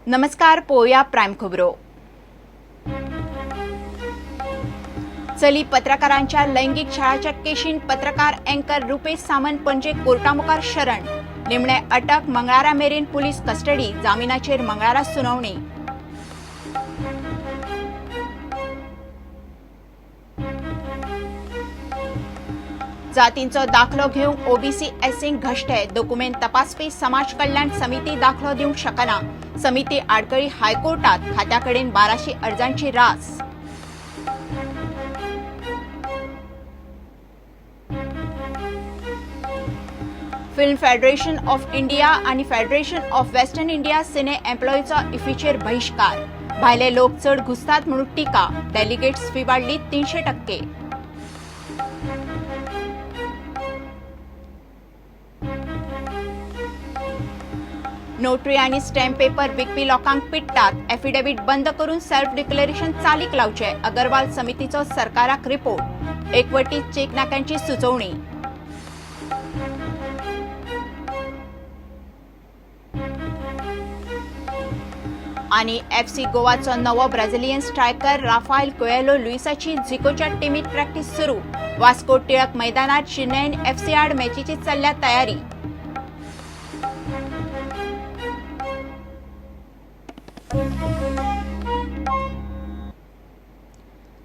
नमस्कार, पोया प्राईम खबरो. चली पत्रकारांच्या लैंगिक छळाच्या केशीन पत्रकार अँकर रुपेश सामंत पणजे कोर्टामुखार शरण. निमणे अटक मंगळारा मेरेन पुलीस कस्टडी. जामिनाचेर मंगळारा सुनावणी. जातींचो दाखलो घेवंक ओबीसी एसींक घश्टे. दोकुमेंत तपासपी समाज कल्याण समिती दाखलो दिवंक शकना. समिती आडकळी हायकोर्टात. खात्याकडेन 1200 अर्जांची रास. फिल्म फेडरेशन ऑफ इंडिया आणि Federation of Western India Cine एम्प्लॉईचो इफीचेर बहिष्कार. भायले लोक चड घुसतात म्हणून टिका. डेलिगेट्स फी वाडली 300%. नोटरी आणि स्टॅम्प पेपर विकपी लोकांक पिडटात. एफिडेव्हिट बंद करून सेल्फ डिक्लेरेशन चालीक लावचे. अगरवाल समितीचो सरकाराक रिपोर्ट. एकवटीत चेक नाक्यांची सुचोवणी. आणि एफसी गोवाचो नवो ब्राझिलियन स्ट्रायकर राफायल कोएलो लुईसाची झिकोच्या टिमीत प्रॅक्टीस सुरू. वास्को टिळक मैदानात चेन्नईन एफसी आड मॅचीची चल्ल्या तयारी.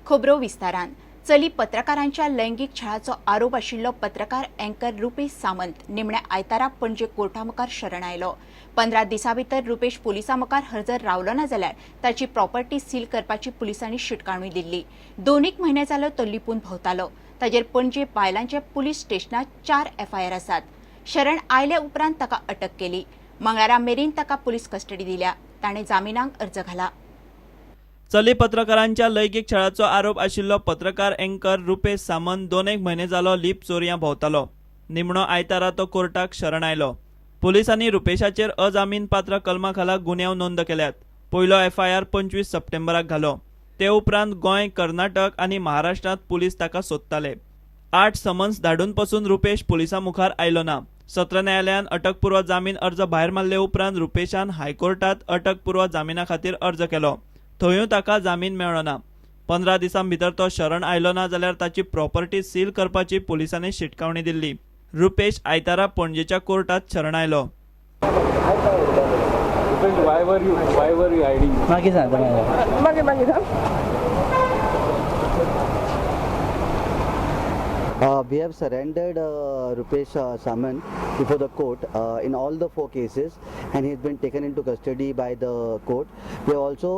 खबरो विस्तारान. चली पत्रकारांच्या लैंगिक छळाचो आरोप आशिल्लो पत्रकार अँकर रुपेश सामंत निमण्या आयतारा पणजे कोर्टा मुखार शरण आयलो. 15 दिसां भितर रुपेश पुलिसां मुखार हजर रावलो ना जाल्यार ताची प्रॉपर्टी सील करपाची पुलिसांनी शिटकावणी दिल्ली. दोन एक म्हयने जालो तो लिपून भोंवतालो. ताजेर पणजे बायलांच्या पुलीस स्टेशनात 4 एफआयआर आसात. शरण आयले उपरांत ताका अटक केली. मंगळारा मेरेन ताका पुलीस कस्टडी दिल्या. ताणें जामिनाक अर्ज घाला. चली पत्रकारांच्या लैंगिक छळाचो आरोप आशिल्लो पत्रकार अँकर रुपेश सामंत दोन एक म्हयने जालो लीप चोरयां भोंवतालो. निमणो आयतारा तो कोर्टाक शरण आयलो. पुलिसांनी रुपेशाचेर अजामीनपात्र कलमा खाला गुन्यांव नोंद केल्यात. पयलो एफआयआर 25 सप्टेंबराक घालो. ते उपरांत गोंय, कर्नाटक आनी महाराष्ट्रांत पुलीस ताका सोदताले. 8 समन्स धाडून पसून रुपेश पुलिसां मुखार आयलो ना. सत्र न्यायालयान अटकपूर्व जामीन अर्ज भायर मारले उपरांत रुपेशान हायकोर्टात अटकपूर्व जामिना खातीर अर्ज केलो. थंयूय ताका जामीन मेळ्ळो ना. 15 दिसां भितर तो शरण आयलो ना जाल्यार ताची प्रॉपर्टी सील करपाची पुलिसांनी शिटकावणी दिल्ली. रुपेश आयतारा पणजेच्या कोर्टात शरण आयलो. Rupesh, why were you hiding? मागीर सांगता मागीर. मागीर मागीर हा. We have surrendered Rupesh Samant before the court in all the four cases, and he has been taken into custody by the court. We have also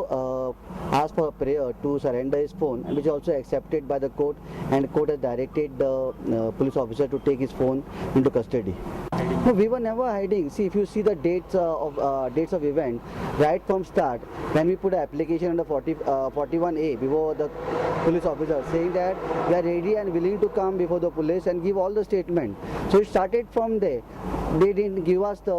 asked for a prayer to surrender his phone, which is also accepted by the court, and court has directed the police officer to take his phone into custody. No, we were never hiding. See, if you see the dates of event, right from start, when we put an application under 41A before the police officer, saying that we are ready and willing to come before the police and give all the statement. So it started from there. They didn't give us the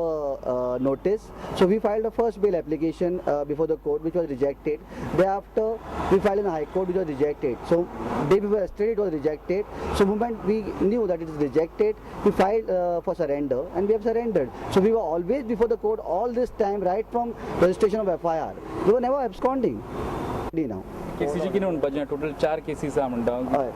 notice, so we filed a first bail application before the court, which was rejected. Thereafter, we filed in the High Court, which was rejected. So day before yesterday, it was rejected. So moment we knew that it is rejected, we filed for surrender, and we have surrendered. So we were always before the court all this time, right from registration of FIR. We were never absconding. Now. केसीचे कितें म्हणपाचें? Total चार cases आहा म्हणटा. हय.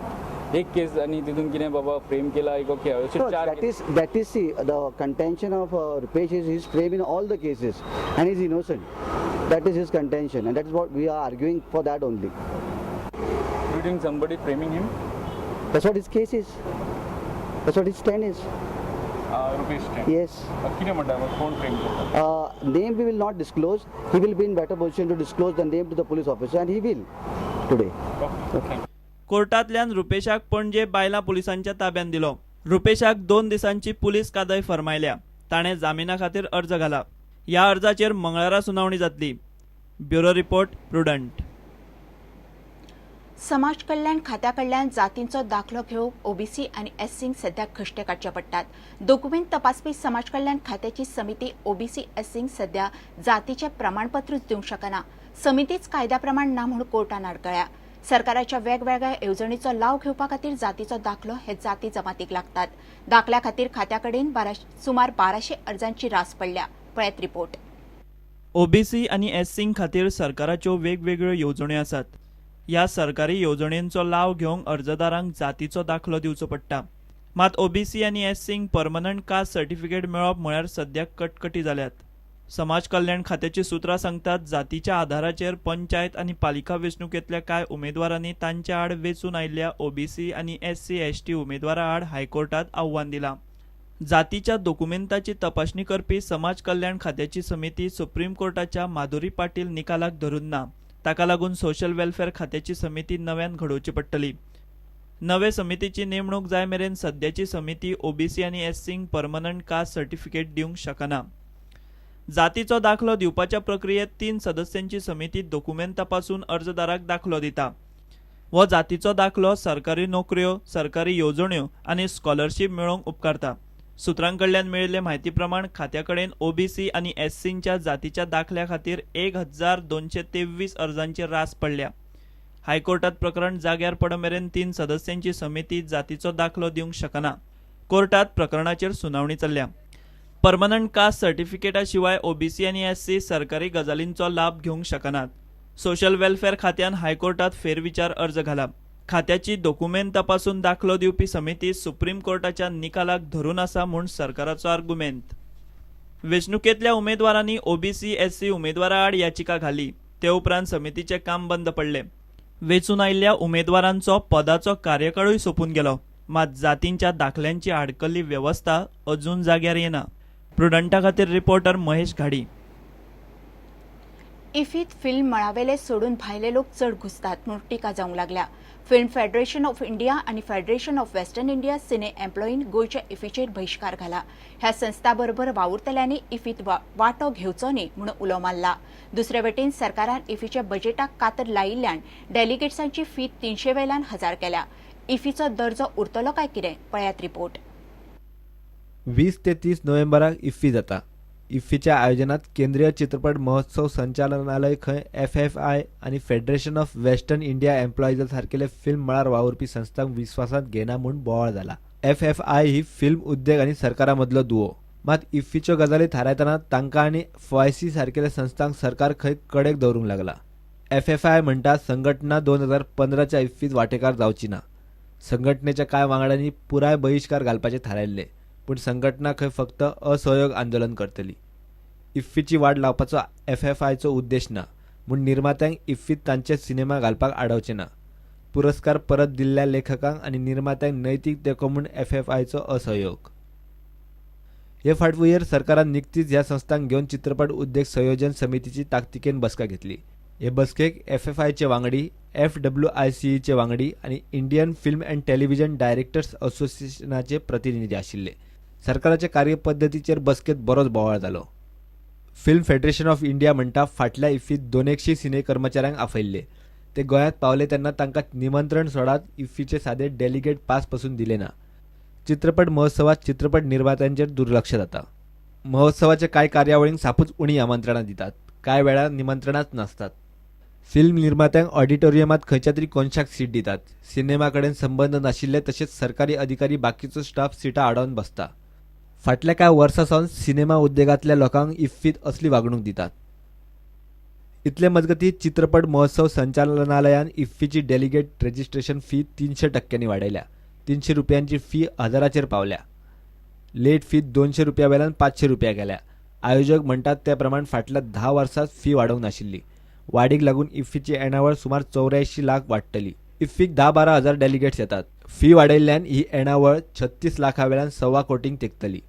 एक केस आनी तितून कितें बाबा फ्रेम केला एक, ओके, अशे No, चार. that is, see, the contention of Rupesh is he's framed in all the cases and he's innocent. That is his contention, and that is what we are arguing for, that only. You think somebody framing him? That's what his case is. That's what his stand is. Rupesh? Yes. कितें म्हणटा, कोण frame करता? Name we will not disclose. He will be in better position to disclose the name to the police officer, and he will today. कोर्टांतल्यान रुपेशाक Panaji बायलां पुलिसांच्या ताब्यात दिलो. रुपेशाक 2 दिसांची police कादय फर्मायल्या. ताणें जामिना खातीर अर्ज घाला. ह्या अर्जाचेर मंगळारा सुनावणी जातली. Bureau report, Prudent. समाज कल्याण खात्या कडल्यान जातींचो दाखलो घेवंक ओबीसी आनी एससींक सध्या कश्टे काडचे पडटात. दोकुमेंत तपासपी समाज कल्याण खात्याची समिती ओबीसी एससींक सध्या जातीचें प्रमाणपत्रूच दिवंक शकना. समितीच कायद्या प्रमाण ना म्हूण कोर्टान आडकळ्या. सरकाराच्या वेगवेगळ्या येवजणीचो लाव घेवपा खातीर जातीचो दाखलो हे जाती जमातीक लागतात. दाखल्या खातीर खात्या कडेन सुमार 1200 अर्जांची रास पडल्या. पळयात रिपोर्ट. ओबीसी आनी एससीं खातीर सरकाराच्यो वेगवेगळ्यो येवजण्यो आसात. ह्या सरकारी येवजणेंचो लाव घेवंक अर्जदारांक जातीचो दाखलो दिवचो पडटा. मात ओबीसी आनी एससींक परमनंट कास्ट सर्टिफिकेट मेळप म्हळ्यार सद्याक कटकटी जाल्यात. समाज कल्याण खात्याची सुत्रां सांगतात, जातीच्या आधाराचेर पंचायत आनी पालिका वेंचणुकेंतल्या कांय उमेदवारांनी तांच्या आड वेंचून आयिल्ल्या ओबीसी आनी एससी एसटी उमेदवारां आड हायकोर्टांत आव्हान दिलां. जातीच्या दोकुमेंताची तपासणी करपी समाज कल्याण खात्याची समिती सुप्रीम कोर्टाच्या माधुरी पाटील निकालाक धरून ना. ताका लागून सोशल वेलफेअर खात्याची समिती नव्यान घडोवची पडटली. नवे समितीची नेमणूक जाय मेरेन सद्याची समिती ओबीसी आनी एससींक परमनंट कास्ट सर्टिफिकेट दिवंक शकना. जातीचो दाखलो दिवपाच्या प्रक्रियेत 3 सदस्यांची समिती दोकुमेंत तपासून अर्जदाराक दाखलो दिता. हो जातीचो दाखलो सरकारी नोकऱ्यो, सरकारी येवजण्यो आनी स्कॉलरशीप मेळोवंक उपकारता. सुत्रां कडल्यान मेळिल्ले म्हायती प्रमाण खात्या कडेन ओबीसी आनी एससींच्या जातीच्या दाखल्या खातीर 1223 अर्जांची रास पडल्या. हायकोर्टात प्रकरण जाग्यार पडमेरेन 3 सदस्यांची समिती जातीचो दाखलो दिवंक शकना. कोर्टात प्रकरणाचेर सुनावणी चल्ल्या. परमनंट कास्ट सर्टिफिकेटा शिवाय ओबीसी आनी एससी सरकारी गजालींचो लाभ घेवंक शकनात. सोशल वेलफेअर खात्यान हायकोर्टात फेरविचार अर्ज घाला. खात्याची दोकुमेंत तपासून दाखलो दिवपी समिती सुप्रीम कोर्टाच्या निकालाक धरून आसा म्हूण सरकाराचो आर्गुमेंत. वेंचणुकेंतल्या उमेदवारांनी ओबीसी एससी उमेदवारा आड याचिका घाली. ते उपरांत समितीचें काम बंद पडलें. वेंचून आयिल्ल्या उमेदवारांचो पदाचो कार्यकाळूय सोंपून गेलो. मात जातींच्या दाखल्यांची आडकल्ली वेवस्था अजून जाग्यार येना. प्रुडंटा खातीर रिपोर्टर महेश घाडी. इफीत फिल्म मळावेले सोडून भायले लोक चड घुसतात म्हूण टिका जावंक लागल्या. फिल्म फेडरेशन ऑफ इंडिया आनी federation of western India cine एम्प्लॉईन गोंयच्या इफीचेर बहिश्कार घाला. ह्या संस्था बरोबर वावुरतल्यांनी इफीत वांटो घेवचो न्ही म्हूण उलो मारला. दुसरे वटेन सरकारान इफीच्या बजेटाक कातर लायिल्ल्यान डेलिगेट्सांची फी 300 वेल्यान 1000 केल्या. इफीचो दर्जो उरतलो काय कितें, पळयात रिपोर्ट. 20 ते 30 नोव्हेंबराक इफ्फी जाता. इफ्फीच्या आयोजनात केंद्रीय चित्रपट महोत्सव संचालनालय खंय एफएफआय आनी federation of western India employees सारकेले फिल्म मळार वावुरपी संस्थांक विस्वासांत घेना म्हूण बोवाळ जाला. एफएफआय ही फिल्म उद्देग आनी सरकारा मदलो दुवो. मात इफ्फीच्यो गजाली थारायतना तांकां आनी एफआयसी सारकेल्या संस्थांक सरकार खंय कडेक दवरूंक लागला. एफएफआय म्हणटा संघटना 2015च्या इफ्फीत वांटेकार जावची ना. संघटनेच्या कांय वांगड्यांनी पुराय बहिश्कार घालपाचें थारायल्लें, पूण संघटना खंय फक्त असहयोग आंदोलन करतली. इफ्फीची वाड लावपाचो एफएफआयचो उद्देश ना म्हूण निर्मात्यांक इफ्फीत तांचे सिनेमा घालपाक आडावचे ना. पुरस्कार परत दिल्ल्या लेखकांक आनी निर्मात्यांक नैतीक तेंको म्हूण एफएफआयचो असहयोग. हे फाटभुंयेर सरकारान निकतीच ह्या संस्थांक घेवन चित्रपट उद्देग संयोजन समितीची ताकतिकेन बसका घेतली. हे बसकेक एफएफआयचे वांगडी, एफडब्ल्यूआयसीईचे वांगडी आनी Indian film and television directors असोसिएशनाचे प्रतिनिधी आशिल्ले. सरकाराच्या कार्यपद्दतीचेर बसकेत बरोच बोवाळ जालो. फिल्म फेडरेशन ऑफ इंडिया म्हणटा फाटल्या इफ्फीत 200 सिने कर्मचाऱ्यांक आफयल्ले. ते गोंयांत पावले तेन्ना तांकां निमंत्रण सोडात इफ्फीचे सादे डेलिगेट पास पसून दिले ना. चित्रपट महोत्सवात चित्रपट निर्मात्यांचेर दुर्लक्ष जाता. महोत्सवाच्या कांय कार्यावळींक सापूच उणी आमंत्रणां दितात, कांय वेळार निमंत्रणांच नासतात. फिल्म निर्मात्यांक ऑडिटोरियमात खंयच्या तरी कोनशाक सीट दितात. सिनेमा कडेन संबंद नाशिल्ले तशेंच सरकारी अधिकारी बाकीचो स्टाफ सिटां आडावन बसता. फाटल्या कांय वर्सां सावन सिनेमा उद्देगांतल्या लोकांक इफ्फीत असली वागणूक दितात. इतले मजगतीं चित्रपट महोत्सव संचालनालयान इफ्फीची डेलिगेट रजिस्ट्रेशन फी 300% वाडयल्या. 300 रुपयांची फी 1000 पावल्या. लेट फी 200 रुपया वेल्यान 500 रुपया केल्या. आयोजक म्हणटात ते प्रमाण फाटल्या 10 वर्सांत फी वाडोवंक नाशिल्ली. वाडीक लागून इफ्फीची येणावळ सुमार 84 लाख वाडटली. इफ्फीक 10-12 हजार डेलिगेट्स येतात. फी वाडयल्ल्यान ही येणावळ 36 लाखां वेल्यान 1.25 कोटींक तेंकतली.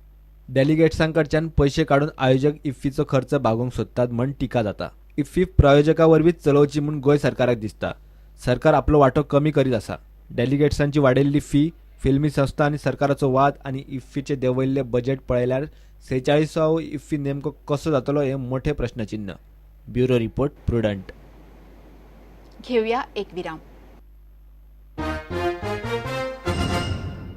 डेलिगेट्सांकडच्यान पयशे काडून आयोजक इफ्फीचो खर्च भागोवंक सोदतात म्हण टिका जाता. इफ्फी प्रायोजका वरवींच चलोवची म्हूण गोंय सरकाराक दिसता. सरकार आपलो वांटो कमी करीत आसा. डेलिगेट्सांची वाडयल्ली फी, फिल्मी संस्था आनी सरकाराचो वाद आनी इफ्फीचें देंवयल्लें बजेट पळयल्यार 46वो इफ्फी नेमको कसो जातलो हें मोठें प्रश्नचिन्ह. Bureau report, Prudent. घेऊया एक विराम.